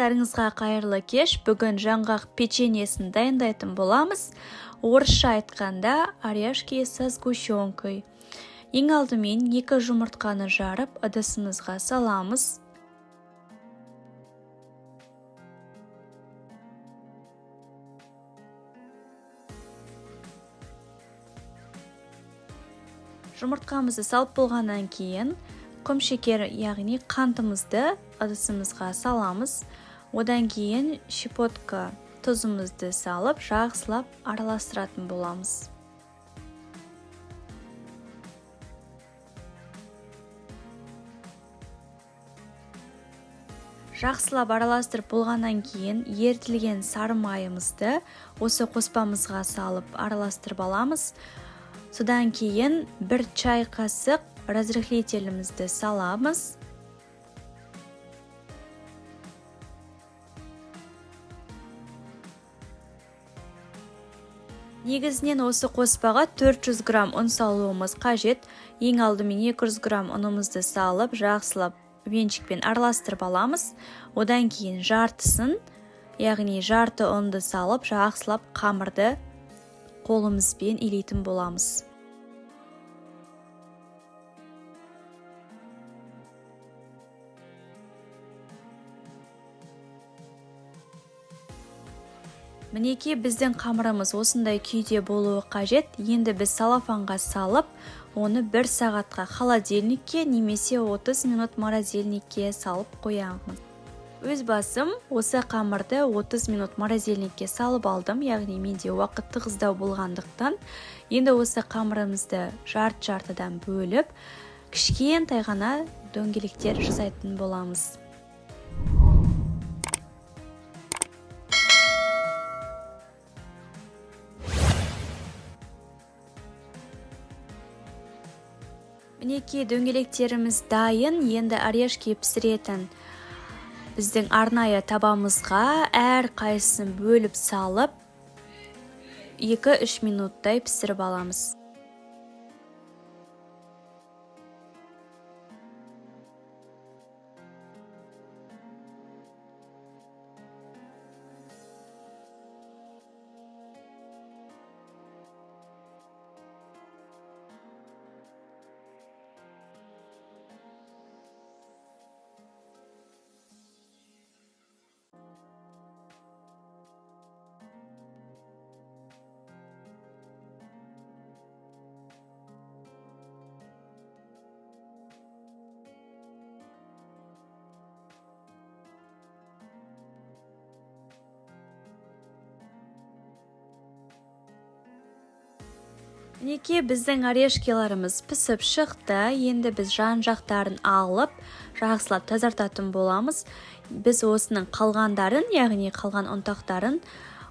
Барлықтарыңызға қайырлы кеш. Бүгін жаңғақ печеньесін дайындайтын боламыз. Орысша айтқанда, орешки со сгущенкой. Ең алдымен 2 жұмыртқаны жарып, ыдысымызға саламыз. Жұмыртқамызды салып болғаннан кейін құм шекер, яғни қантымызды ыдысымызға саламыз. Одан кейін щепотка тұзымызды салып, жақсылап араластыратын боламыз. Жақсылап араластырып болғаннан кейін ерітілген сары майымызды осы қоспамызға салып араластырып аламыз. Содан кейін 1 чай қасық разрыхлителімізді саламыз. Негізінен осы қоспаға 400 грамм ұн салуымыз қажет. Ең алдымен 200 грамм ұнымызды салып, жақсылап венчикпен араластырып аламыз. Одан кейін жартысын, яғни жарты ұнды салып, жақсылап қамырды қолымызбен илейтін боламыз. Мінекей, біздің қамырымыз осындай күйде болуы қажет. Енді біз салафанға салып, оны 1 сағатқа холодильникке немесе 30 минут морозильникке салып қоямыз. Өз басым осы қамырды 30 минут морозильникке салып алдым, яғни менде уақыт тығыздау болғандықтан. Енді осы қамырымызды жарты-жартыдан бөліп, кішкентай ғана дөңгелектер жасайтын боламыз. Мінекей, дөңгелектеріміз дайын. Енді орешки пісіретін біздің арнайы табамызға әр қайсысын бөліп салып, 2-3 минуттай пісіріп аламыз. Мінекей, біздің орешкиларымыз пісіп шықты. Енді біз жан-жақтарын алып, жақсылап тазартатын боламыз. Біз осының қалғандарын, яғни қалған ұнтақтарын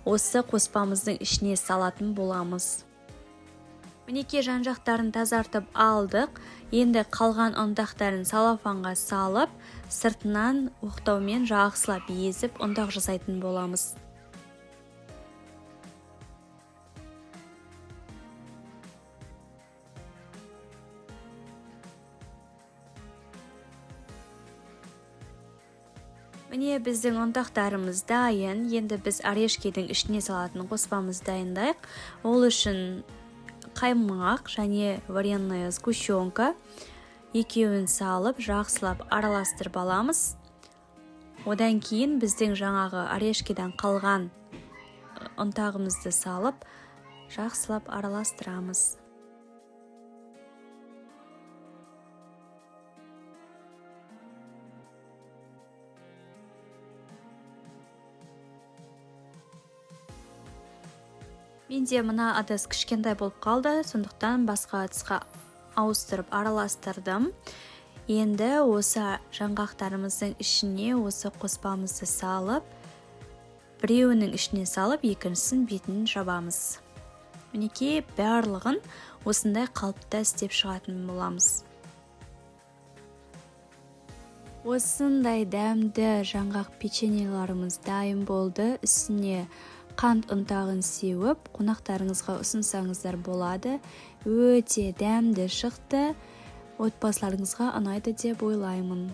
осы қоспамыздың ішіне салатын боламыз. Мінекей, жан-жақтарын тазартып алдық. Енді қалған ұнтақтарын салафанға салып, сыртынан оқтаумен жақсылап езіп ұнтақ жасайтын боламыз. Міне, біздің ұнтақтарымыз дайын. Енді біз орешкидің ішіне салатын қоспамызды дайындайық. Ол үшін қаймақ және вареная сгущенка екеуін салып, жақсылап араластырып аламыз. Одан кейін біздің жаңағы орешкидан қалған ұнтағымызды салып, жақсылап араластырамыз. Менде мына ыдыс кішкентай болып қалды, сондықтан басқа ыдысқа ауыстырып араластырдым. Енді осы жаңғақтарымыздың ішіне осы қоспамызды салып, біреуінің ішіне салып, екіншісін бетін жабамыз. Мінекей, барлығын осындай қалыпта істеп шығатын боламыз. Осындай дәмді жаңғақ печеньеларымыз дайын болды. Үстіне қант ұнтағын сеуіп, қонақтарыңызға ұсынсаңыздар болады. Өте дәмді шықты. Отбасыларыңызға ұнайды деп ойлаймын.